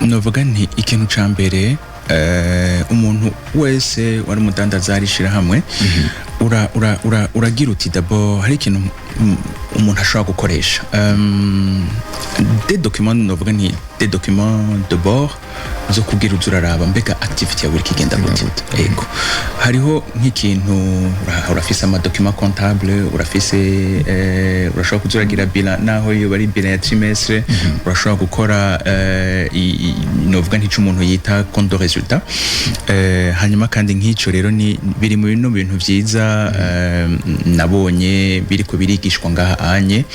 Speaker 2: novuga nti ikintu ca mbere, umuntu wese wari umudandaza arishira hamwe, ura, ura, ura, uragira uti d'abord hari ikintu umuntu ashobora gukoresha des documents, novuga nti des documents de bord zo kugira uza uraraba mbega activité yawe iriko igenda gute. Ego, hariho nk'ikintu urafise ama document comptable, urafise urashobora kuza uragira bilan, naho iyo bari bilan ya trimestre, urashobora gukora novuga ntico umuntu yita compte de résultat. Hanyuma kandi nk'ico rero ni biri mu bino bintu vyiza nabonye biriko birigishwa ngaha anye,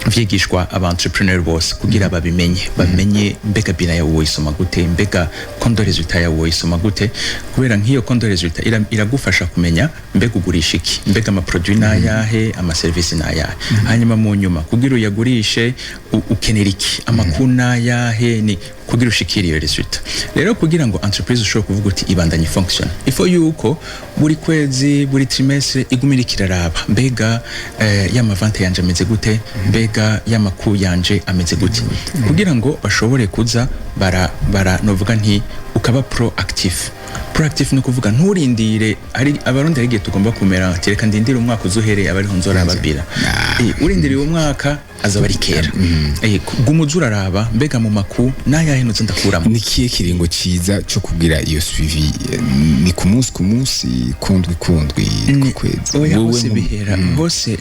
Speaker 2: vyigishwa aba entrepreneur bose kugira babimenye, bamenye mbega bilan yawe woyisoma gute, mbega compte de résultat yawe woyisoma gute, kubera nk'iyo compte de résultat iragufasha kumenya mbega ugurisha iki, mbega ama produit n'ayahe, ama service n'ayahe, hanyuma mu nyuma kugira uyagurishe ukenera iki, amakuru n'ayahe, ni kugira ushikire iyo résultat. Rero kugira ngo entreprise ushobore kuvuga uti ibandanye fonctionne, il faut yuko buri kwezi, buri trimestre iguma iriko iraraba mbega y'ama vente yanje ameze gute, mbega y'amakuru yanje ameze gute, kugira ngo bashobore kuza bara novuga nti ukaba proactif. Proactif ni ukuvuga nturindire. Ari Abarundi hari igihe tugomba kumera ati reka ndindire umwaka uzuhereye abariho nzoraba bilan. Urindiriye umwaka azaba ari kera. Guma uza uraraba mbega mu maku n'ayahe noza ndakuramo.
Speaker 1: Ni kihe kiringo ciza cyo kugira iyo suivi? Ni ku munsi ku munsi, kundwi kundwi, ku kwezi?
Speaker 2: Oya,
Speaker 1: Wewe
Speaker 2: hose bihera hose.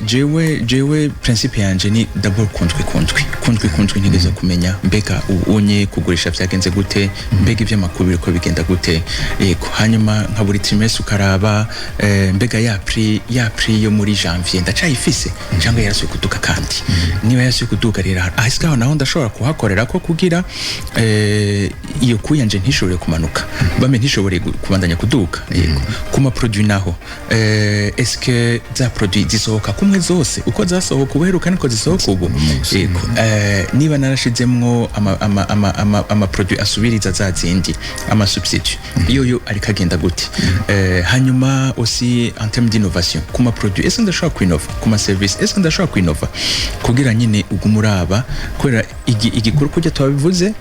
Speaker 2: Jewe principe yanje ni d'abord kundwi kundwi, kundwi kundwi ntigeze kumenya mbega unye kugurisha vyagenze gute, mbega ivy'amakuru biriko bigenda gute. Yego, hanyuma nka buri trimestre ukaraba mbega ya prix yo muri janvier ndacayifise cyangwa yarasuye kuduka? Kandi niba yarasuye kuduka rero, ahasigaho naho ndashobora kuhakorera ko kugira iyo coût yanje ntishobore kumanuka, bame ntishobore kubandanya kuduka. Yego, ku ma produit naho, est-ce que za produit zisohoka kumwe zose uko zasohoka ubuheruka niko zisohoka ubu? Yego, niba narashizemwo ama produit asubiriza za zindi, ama substitut, iyo yo ariko agenda gute? Hanyuma aussi en termes d'innovation ku ma produit, est-ce que ndashobora kwinova ku ma service, est-ce que ndashobora kwinova, kugira nyine ugume uraba, kubera igikuru kujya twabivuze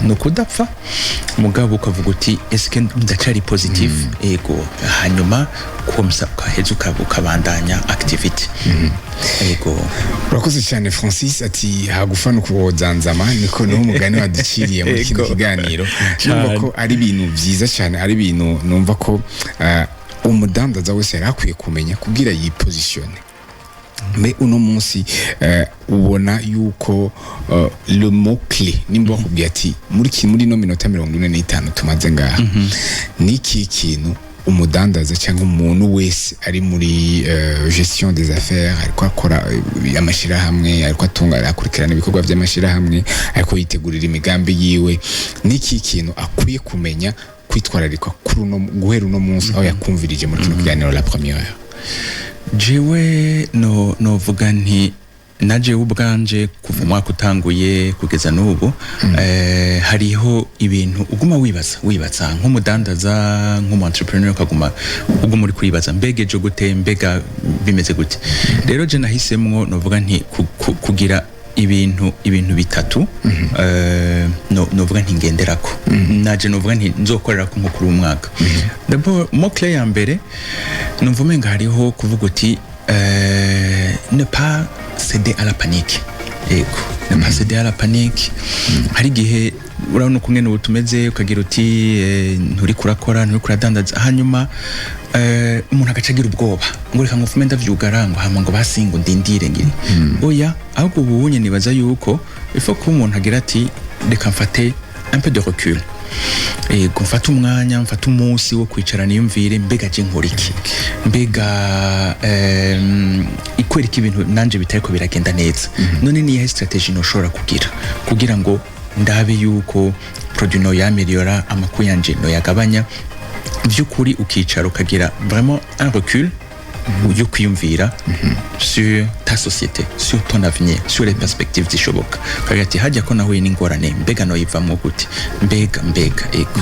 Speaker 2: ni ukudapfa, mugabo ukavuga uti est-ce que ndacari positif? Ego, hanyuma komsa ukaheza ukabandanya activité. Ego.
Speaker 1: Urakoze cyane, Francis. Ati hagufa no kuwozanzama, niko niwo mugani waduciriye muri kino kiganiro. Numva ko ari ibintu byiza cyane, ari ibintu numva ko umudandaza wese yari akwiye kumenya kugira yipositione. Mais uno munsi ubona yuko le mot clé, nimba bakubwiye ati muri no minota 45 tumaze ngaha, niki kintu umudandaza cyangwa umuntu wese ari muri gestion des affaires, ariko akora amashyirahamwe, ariko atunga, akurikirana ibikorwa by'amashyirahamwe, ariko yitegurira imigambi yiwe, niki kintu akwiye kumenya, kwitwararika kuri uno, guhera uno munsi aho yakumvirije muri kino kiganiro La Première Heure?
Speaker 2: Jewe no novuga nti na jewe ubwanje kuva umwaka utanguye kugeza n'ubu, hariho ibintu uguma wibaza nk'umudandaza, nk'umu entrepreneur, ukaguma uguma uri kwibaza mbega ejo gute, mbega bimeze gute. Rero je nahisemwo novuga nti kugira ibintu bitatu no novuga nti ngenderako, naje novuga nti nzokorerako nko kuri uyu mwaka. D'abord, mot clé ya mbere numva umenga hariho kuvuga uti ne pas céder à la panique. Yego, ne pas céder à la panique. Hari igihe urabona uko ngene ubu tumeze, ukagira uti nturi kurakora, nturi kuradandaza, hanyuma umuntu agaca agira ubwoba ngo reka ngo mfume ndavyugara, ngo hama ngo basi ngo ndindire ngire. Oya, ahubwo ubu unye nibaza yuko il faut ko umuntu agira ati reka mfate un peu de recul. Ego, mfate umwanya, mfate umunsi wo kwicara niyumvire mbega je nkora iki, mbega ikwereka ibintu nanje bitariko biragenda neza, none niyahe stratégie noshobora kugira kugira ngo ndabe yuko produit no yaméliora, amakuru yanje no yagabanya by'ukuri. Ukicara ukagira vraiment un recul yo kwiyumvira sur ta société, sur ton avenir, sur les perspectives zishoboka, ukagira ati hajya ko nahuye n'ingorane, mbega noyivamwo gute, mbega. Ego,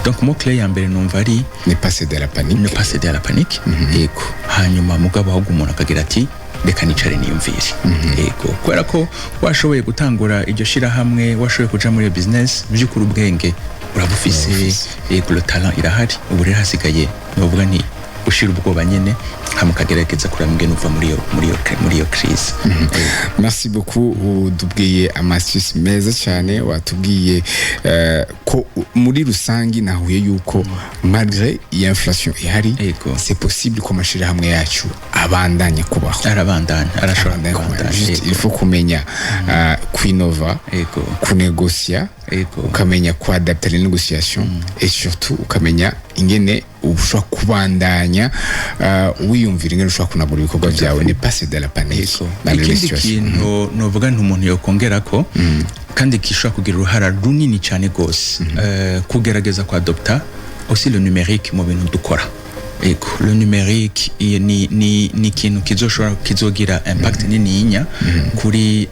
Speaker 2: donc mot clé ya mbere numva ari
Speaker 1: Ne pas céder à la panique.
Speaker 2: Ne pas céder à la panique. Ego, hanyuma mugabo ahubwo umuntu akagira ati reka nicare niyumvire. Ego, kubera ko washoboye gutangura iryo shirahamwe, washoboye kuja muri iyo business, by'ukuri ubwenge urabufise. Ego, le talent irahari. Ubu rero hasigaye novuga nti Ushira ubwoba nyene, hama ukagerageza kuraba ingene uva muri iyo crise.
Speaker 1: Merci beaucoup. Udubwiye ama astuces meza cyane. Watubwiye ko muri rusangi nahuye yuko malgré iyi inflation ihari, c'est possible ko amashirahamwe yacu abandanya kubaho.
Speaker 2: Arabandanya, arashobora
Speaker 1: Abandanya kubaho.
Speaker 2: kubandanya.
Speaker 1: Juste, il faut kumenya kwinova, kunegosia, ukamenya kuadapta les négociations et surtout ukamenya ingene ushobora kubandanya wiyumvira ingene ushobora kunagura ibikorwa byawe, ne pas de la panique malgré les
Speaker 2: Ikindi
Speaker 1: situations.
Speaker 2: kintu novuga nti umuntu yokongera ko kandi gishobora kugira uruhara runini cyane rwose, kugerageza kuadopta aussi le numérique mu bintu dukora. Ego, le numérique iyo ni ikintu kizoshobora kizogira impact nininya kuri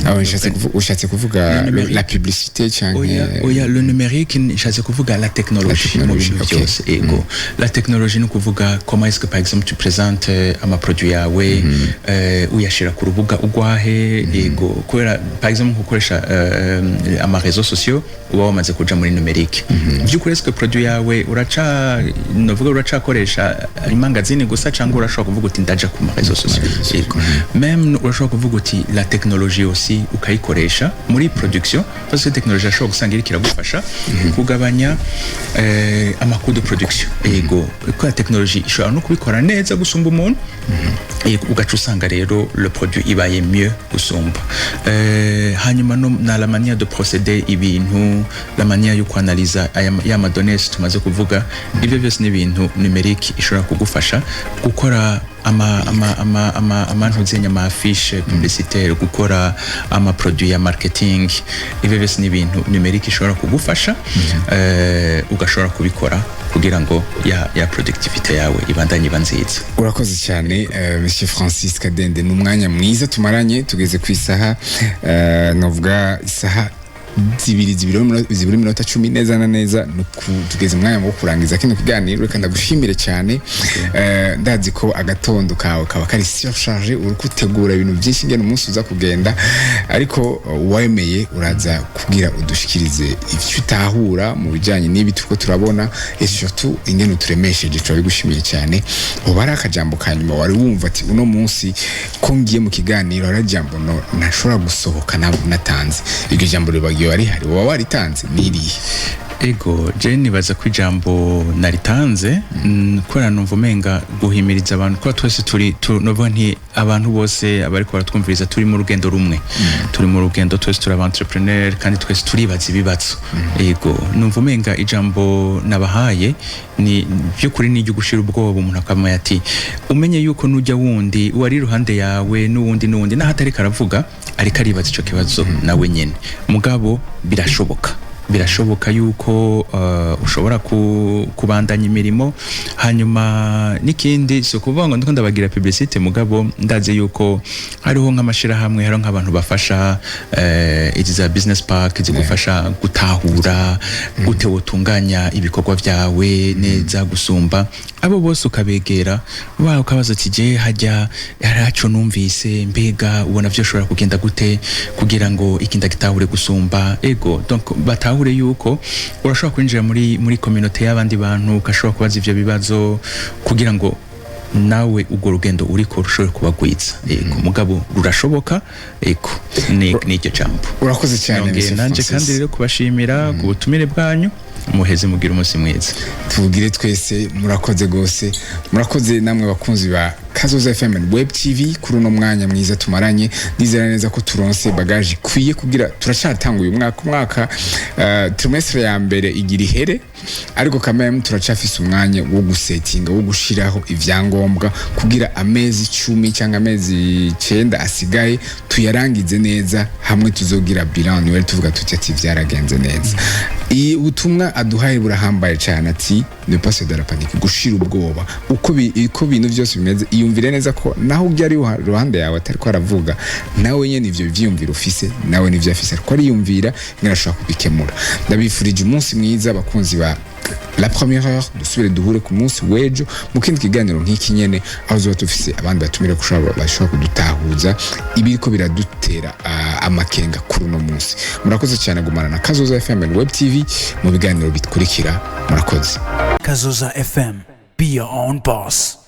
Speaker 1: Ah, ushatse kuvuga
Speaker 2: Le numérique.
Speaker 1: la publicité canke?
Speaker 2: Oya, oya, le numérique nshatse kuvuga la technologie
Speaker 1: La
Speaker 2: mu
Speaker 1: technologie,
Speaker 2: bintu byose. Ego, la technologie ni ukuvuga comment est-ce que par exemple tu présentes amaproduit yawe, uyashira ku rubuga ugwahe. Ego, kubera par exemple gukoresha ama réseaux sociaux uba wamaze kuja muri numérique. By'ukuri, est-ce que produit yawe uraca novuga uracakoresha imangazini gusa, cyangwa urashobora kuvuga uti ndaja ku ma réseaux sociaux? Ego, même urashobora kuvuga uti la technologie aussi ukayikoresha muri production, parce que technologie ashobora gusanga iriko iragufasha kugabanya ama coûts de production. Ego, ko la technologie ishobora no kubikora neza gusumba umuntu. Ego, ugaca usanga rero le produit ibaye mieux gusumba. Hanyuma no na la manière de procéder ibintu, la manière yo kuanaliza aya ya ma données tumaze kuvuga, ibyo byose ni ibintu numérique ishobora kugufasha gukora ama amantuzenya, ama affiche publicitaire, gukora ama produit ya marketing. Ibyo byose ni ibintu numérique ishobora kugufasha, ugashobora kubikora kugira ngo ya productivité yawe ibandanye iba nziza.
Speaker 1: Urakoze cyane, Monsieur Francis Kadende. Ni umwanya mwiza tumaranye. Tugeze ku isaha, novuga isaha 2 zibiri iminota 10 neza na neza. Tugeze umwanya wo kurangiza kino kiganiro. Reka ndagushimire cyane. Ndazi ko agatondo kawe kaba kari surchargé, uri gutegura ibintu byinshi ingene umunsi uza kugenda, ariko wemeye uraza kugira udushikirize ivyo utahura mu bijanye n'ibi turiko turabona et surtout ingene uturemesheje. Turabigushimiye cyane. Uba ari akajambo ka nyuma wari wumva ati uno munsi ko ngiye mu kiganiro hari ijambo ntashobora gusohoka natanze, iryo jambo riba rihari, uba waritanze, nirihe?
Speaker 2: Ego, je nibaza ko ijambo naritanze, kubera numva umenga guhimiriza abantu kuba twese turi novuga nti abantu bose abariko baratwumviriza turi mu rugendo rumwe, turi mu rugendo twese, turi aba entrepreneur kandi twese turibaza ibibazo. Ego, numva umenga ijambo nabahaye ni by'ukuri ni iryo gushira ubwoba umuntu akamenya ati umenye yuko nujya wundi wari iruhande yawe n'uwundi n'uwundi naho atariko aravuga ariko aribaza ico kibazo nawe nyene. Mugabo birashoboka yuko ushobora kubandanya imirimo. Hanyuma n'ikindi, si ukuvuga ngo ndiko ndabagira publicité, mugabo ndazi yuko hariho nk'amashirahamwe, hariho nk'abantu bafasha, izi za business park zigufasha gutahura gute wotunganya ibikorwa byawe neza gusumba. Abo bose ukabegera ba ukabaza ati je hajya haraco numvise, mbega ubona vyoshobora kugenda gute kugira ngo iki ndagitahure gusumba? Ego, donc batahure yuko urashobora kwinjira muri communauté y'abandi bantu, ugashobora kubaza ivyo bibazo kugira ngo nawe urwo rugendo uriko rushobore kubagwiza. Ego, mugabo rurashoboka. Ego, ni iryo jambo.
Speaker 1: Urakoze cyane,
Speaker 2: Nongeye
Speaker 1: Mr.
Speaker 2: nanje
Speaker 1: Francis.
Speaker 2: kandi rero kubashimira ku butumire bwanyu. Muheze mugire umunsi mwiza.
Speaker 1: Tubwire twese murakoze gose. Murakoze namwe bakunzi ba Kazoza FM and Web TV kuri uno mwanya mwiza tumaranye. Ndizera neza ko turonse bagage ikwiye kugira turacatanga uyu mwaka trimestre ya mbere igira ihere, ariko kameme turacafise umwanya wo gusetinga, wo gushiraho ivyangombwa kugira amezi 10 cyangwa amezi 9 asigaye tuyarangize neza, hamwe tuzogira bilan annuel tuvuga tuti ati vyaragenze neza. Iyi ubutumwa aduhaye burahambaye cyane, ati ne pas de la panique, gushira ubwoba uko ibintu byose bimeze. Iyumvire neza ko naho ujya ari ruhande yawe atari ko aravuga, nawe nyene ivyo vyiyumviro ufise nawe nivyo afise, ariko ariyumvira ingene ashobora kubikemura. Ndabifurije umunsi mwiza, abakunzi ba La Première Heure. Dusubire duhure ku munsi w'ejo mu kindi kiganiro nk'iki nyene, aho tuzoba dufise abandi batumire bashobora kudutahuza ibiriko biradutera amakenga kuri uno munsi. Murakoze cyane. Gumana na Kazoza FM and Web TV mu biganiro bikurikira. Murakoze.
Speaker 3: Kazoza FM. Be your own boss.